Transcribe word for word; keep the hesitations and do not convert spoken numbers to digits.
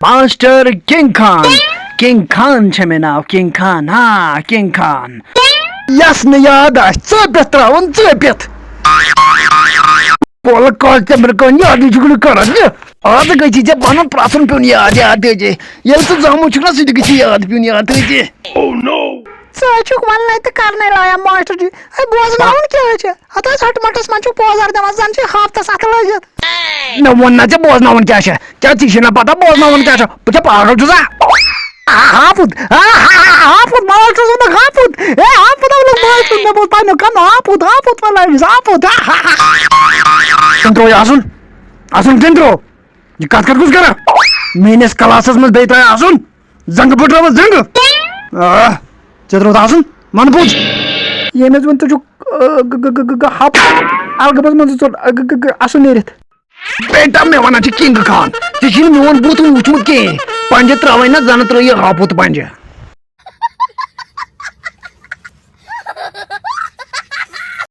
Master king Khan. King Khan چھےٚ مےٚ ناو، کنگ خان، ہاں، کنگ خان۔ یس نہٕ یاد آسہِ، ژٲپِتھ ترٛاوُن، ژٲپِتھ۔ پولہٕ کالہِ تہِ مےٚ کانٛہہ یادٕے چھُکھ نہٕ کران، یہِ۔ آز گژھی ژےٚ پنُن پرٛژھُن پیوٚن یاد، یاد تھٲیزِ۔ ییٚلہِ ژٕ زامُت چھُکھ نا، سُہ تہِ گژھی یاد پیوٚن یاد تھٲیزِ۔ ژٕ حظ چھُکھ وننَے تہٕ کرنَے لایان ماسٹر جی۔ ہے، بوزناوُن کیٛاہ حظ چھِ؟ ہتہٕ حظ ہٹہٕ مٹس منٛز چھُ پوزار دِوان، زن چھِ ہفتس اتھٕ لٲگِتھ۔ مےٚ ووٚن نا ژےٚ بوزناوُن کیٛاہ چھِ؟ کیٛاہ ژےٚ چھے نا پتہ بوزناوُن کیٛاہ چھُ؟ بہٕ کیٛاہ پاگل چھُسا؟ آ، ہاپُت، آ، ہا، ہا، ہاپُت، مال چھُس بہٕ ہاپُت۔ اے، ہاپُت، آ، مال چھُس، مےٚ بوز پنٛنیو کَنو ہاپُت، ہاپُت وَنان أمِس، ہاپُت، آ، ہا، ہا۔ کِنہٕ ترٛوو یہِ اَسُن؟ اَسُن کِنہٕ ترٛوو؟ یہِ کَتھ کَتھ کُس کَران؟ میٛٲنِس کلاسَس منٛز بیٚیہِ ترٛایہِ اَسُن؟ زنٛگہٕ پھٕٹراوَس زنٛگہٕ۔ آ، ژےٚ ترٛووُتھ اَسُن؟ وَن پوٚز۔ ییٚمۍ حظ ووٚن، ژٕ چھُکھ، آ، گ-، گ-، گ-، گ-، گ-، ہاپُت، الگٲبَس منٛز ژٕ ژوٚل، آ، گ-، گ-، گ-، اَسُن نیٖرِتھ۔ بیٹا، مےٚ وَنان چھِ کنگ خان، ژےٚ چھُے نہٕ میون بُتھ وُچھمُت کِہیٖنۍ۔ پنجہِ ترٛاوَے نہ زَنہٕ ترٛٲیِو ہاپُت پنجہِ۔